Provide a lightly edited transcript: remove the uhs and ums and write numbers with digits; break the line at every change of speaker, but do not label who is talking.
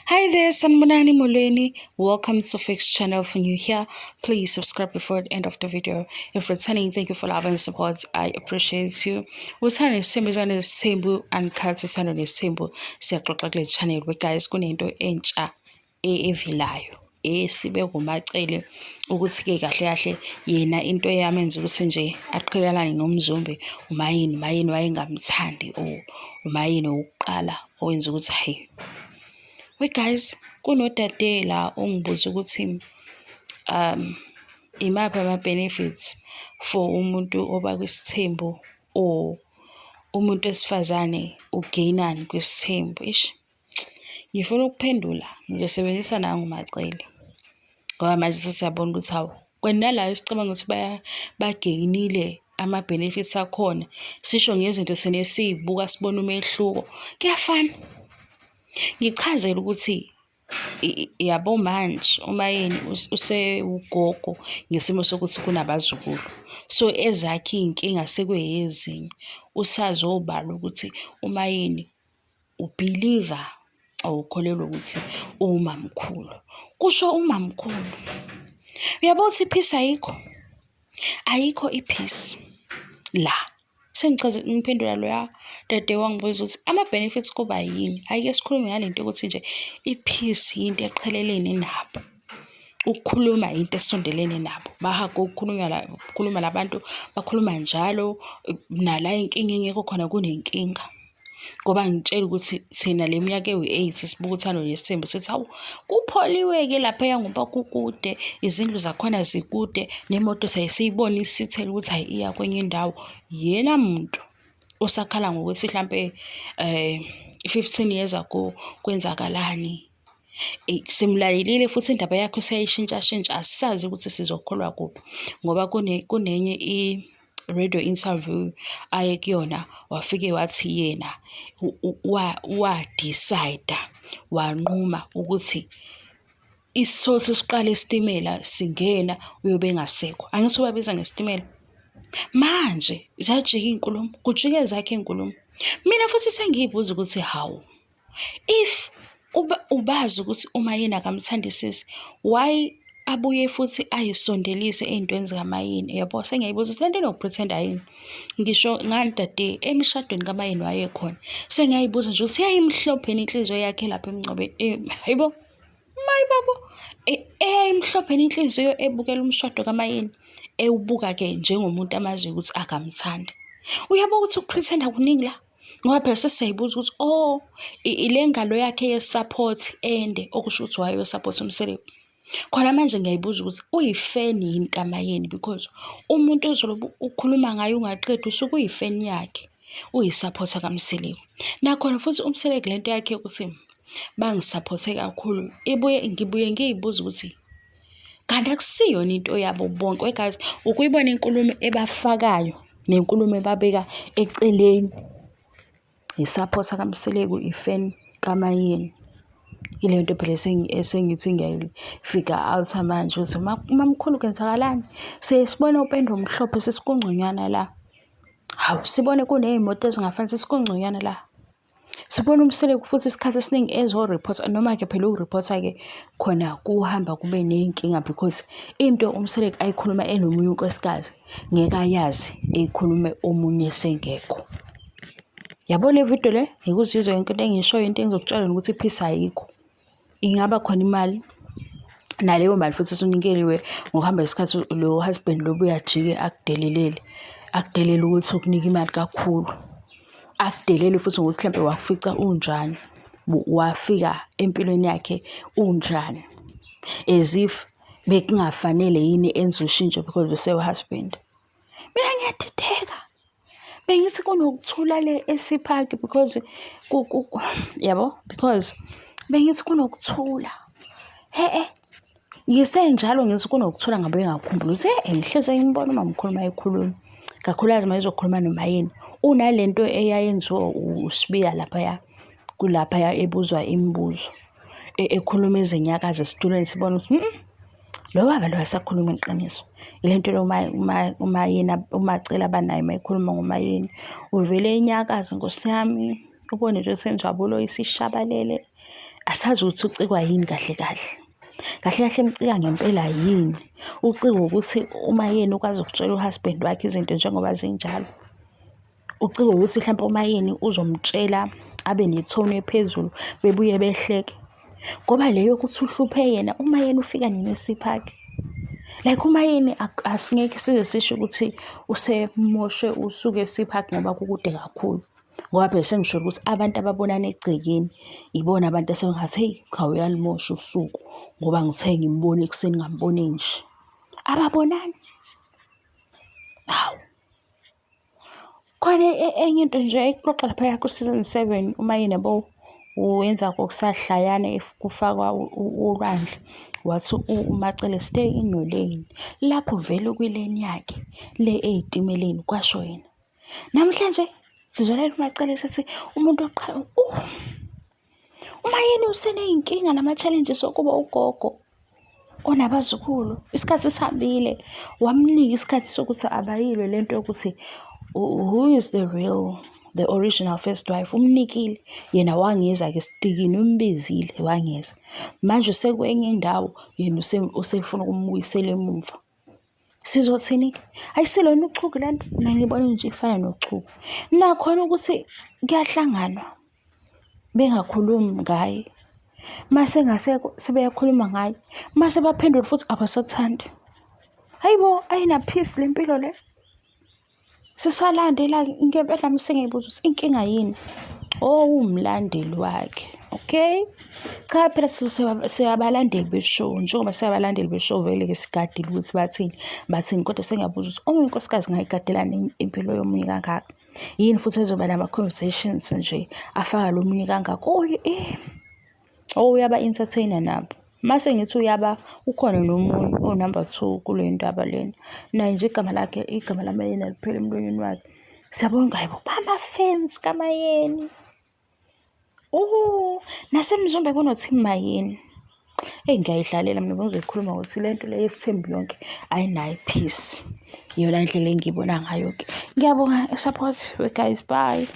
Hi there, Sanibonani Molweni. Welcome to Fix Channel. For new here, please subscribe before the end of the video. If returning, thank you for love and support. I appreciate you. Uthando nesithembu nesithembu uncut uthando nesithembu siyaxoxa kule channel. We guys, kunento entsha evelayo esibe nguMaCele ukuthi-ke kahle kahle yena into eyamenza ukuthi nje aqhelelane noMzumbe uMayeni, uMayeni wayengamthandi or uMayeni wokuqala owenza ukuthi hhayi. We guys, kunodade la ongibuza ukuthi imaphi ama-benefits for umuntu oba kwisithembu or umuntu wesifazane u-gain-ani kwisithembu. Eish, ngifuna ukuphendula ngizosebenzisa nangu uMaCele ngoba manje sesiyabona ukuthi hawu kwenala esicabanga ukuthi ba-gain-ile ama-benefits akhona, sisho ngezinto thina esiy'buka sibone umehluko, kuyafana. Ngichazele ukuthi yabo manje uMayeni usewugogo ngesimo sokuthi kunabazukulu. So ezakhe iy'nkinga sekuyezinye. Usazobala ukuthi uMayeni u-believe-a or ukholelwa ukuthi uwumamkhulu. Kusho umamkhulu. Uyabo ukuthi i-peace ayikho? Ayikho i-peace la. Sengichaze ngiphendula loya dade wangibuza ukuthi ama-benefits kuba yini? Ake sikhulume ngale nto yokuthi nje i-peace yinto eqhelelene nabo. Ukukhuluma into esondelene nabo. Bahaga ukukhulunywa la, ukukhuluma labantu bakhuluma njalo nala inkinga ingekho khona kunenkinga. Ngoba ngitshela ukuthi thina le minyaka ewu-eight sibuka uthando nesithembu sithi hawu kupholiwe-ke laphaya ngoba kukude, izindlu zakhona zikude, nemoto siyaye siyibone isithele ukuthi hhayi iya kwenye indawo. Yena muntu osakhala ngokuthi hlampe 15 years ago kwenzakalani. Simlalelile futhi indaba yakhe seyayishintshashintsha, asisazi ukuthi sizokholwa kuphi ngoba kunenye i-radio interview aye kuyona wafike wathi yena wa-decide-a, wanquma ukuthi isothi siqale isitimela singena uyobe engasekho. Angithi ubabiza ngesitimela? Manje ziyajika iy'nkulumo, kujike ezakhe iy'nkulumo. Mina futhi sengiy'buza ukuthi hawu, if ubazi ukuthi uMayeni akamthandisisi, why abuye futhi ayisondelise ey'ntweni zikaMayeni, yabo? Sengiyayibuza ukuthi lento inoku-pretend-a yini? Ngisho ngani dade emshadweni kaMayeni wayekhona. Sengiyayibuza nje ukuthi yayimhlophe yini inhliziyo yakhe lapha emngcwabeni, hayi bo, mayi babo, eyayimhlophe yini inhliziyo ebukela umshado kaMayeni, ewubuka-ke njengomuntu amaziyo ukuthi akamthandi. Uyabo ukuthi uku-pretend-a kuningi la? Ngoba phela sesiyayibuza ukuthi oh, ile ngalo yakhe ye-support ende okusho ukuthi wayeyo-support uMseleku. Khona manje ngiyayibuza ukuthi uyi-fan yini kaMayeni because umuntu ozolobe ukhuluma ngaye ungaqedi usuke uyi-fan yakhe, uyi-supporter kaMseleku. Nakhona futhi uMseleku lento yakhe yokuthi bangi-support-e kakhulu, ibuye ngibuye ngiy'buze ukuthi kanti akusiyona into yabo bonke. We guys, ukuyibona inkulumo ebafakayo nenkulumo ebabeka eceleni. I-supporter kaMseleku, i-fan kaMayeni. Ile nto phela esengithi ngiyayi-figure out manje ukuthi mamkhulu kwenzakalani? Siye sibone upende omhlophe sesikungconywana la. Hawu, sibone kuney'moto ezingafani sesikungconywana la. Sibona uMseleku futhi isikhathi esiningi ezo-report-a noma-ke phela uku-report-a-ke khona kuhamba kube ney'nkinga because into uMseleku ayikhuluma enomunye unkosikazi ngeke ayazi eyikhulume omunye esengekho. Yabo le video le, ngeke uzizwe yonke into engiyishoyo, into engizokutshela yona ukuthi i-peace ayikho. Ingaba khona imali, naleyo mali futhi usunikeliwe ngokuhamba kwesikhathi lo husband lo ubuye ajike akudelelele, akudelele ukuthi ukunika imali kakhulu. Akudelele futhi ngokuthi hlampe wakufica unjani, wafika empilweni yakhe unjani. As if bekungafanele yini enze ushintsho because usewu-husband. Mina ngiyadideka. Bengithi kunokuthula le esiphaki because yabo, because bengithi kunokuthula. He-e, ngisenjalo ngithi kunokuthula ngabuye ngakhumbula ukuthi he ngihleze ngimbona umamkhulu uma ekhuluma. Kakhulukazi uma ezokhuluma noMayeni. Unalento eyayenziwa uSibiya laphaya, kulaphaya ebuzwa imibuzo, ekhuluma ezinyakaza esitulweni sibone ukuthi lo baba lo asakhuluma iqiniso. Ile nto le uMayeni uMaCele abanayo uma ekhuluma ngoMayeni. Uvele enyakaze Nkosi yami, ubone nje senjabulo isishabalele. Asazi ukuthi ucikwa yini kahle kahle. Kahle kahle emcika ngempela yini? Ucikwa ukuthi uMaYeni ukwazi ukutshela u-husband wakhe izinto njengoba zinjalo. Ucikwa ukuthi hlampe uMaYeni uzomtshela abe ne-tone ephezulu bebuye behleke. Ngoba le yokuthi uhluphe yena, uMaYeni ufika nini esiphakhi? Like uMaYeni asingeke size sisho ukuthi usemoshe usuke esiphakhi ngoba kukude kakhulu. Ngoba phela sengisholo ukuthi abantu ababonana egcekeni ibona abantu asebengathi heyi cha uyalimosha usuku ngoba ngithe ngimbona ekuseni ngambona enje. Ababonani. Hawu. Khona enye into nje ayixoxa laphaya ku-season 7 uMayeni yabo wenza kokusahlayana if kufakwa ulwandle wathi uMaCele stay in your lane. Lapho vele ukwi-lane yakhe le ey'timeleni kwasho yena. Namhlanje sizolalela uMaCele esethi umuntu wokuqala uMayeni useney'nkinga nama-challenges okuba ugogo onabazukulu. Isikhathi sihambile, wamnika isikhathi sokuthi abayilwe le nto yokuthi who is the real, the original first wife. Umnikile, yena wangeza-ke esitikini, umbizile wangeza. Manje usekwenye indawo, yena usefuna ukumbuyisela emumva. Sizothini-ke? Ayisilona uchuku le nto? Mina ngibona nje ifana nochuku. Nakhona ukuthi kuyahlanganwa bengakhulumi ngaye. Mase engasekho sebeyakhuluma ngaye. Mase baphendula futhi abasathandi. Hayi bo, ayina-peace le mpilo le. Sisalandela ngempela nami sengiyibuza ukuthi inkinga yini? Oh, uwumlandeli wakhe. Okay? Cha phela siyabalandeli be-show njengoba siyabalandeli be-show vele-ke sigadile ukuthi bathini bathini kodwa sengiyabuza ukuthi omunye unkosikazi ngayigadelani impilo yomunye kangaka? Yini futhi ezoba nama-conversations nje afaka lo munye kangaka? Oh, eh. Oh, uyaba-entertain-a nabo. Mase ngithi uyaba ukhona nomunye o-number 2 kule ndaba lena. Naye nje igama lakhe, igama laMayeni alipheli emlonyeni wakhe. Siyabonga hayibo bama-fans kaMayeni. Oh, naseMzumbe kuno-Team Mayeni. Eyi ngiyayidlalela mina bengizoyikhuluma ukuthi le nto le yesithembu yonke ayinayo i-peace. Iyona ndlela engiyibona ngayo-ke. Ngiyabonga i-support we guys, bye.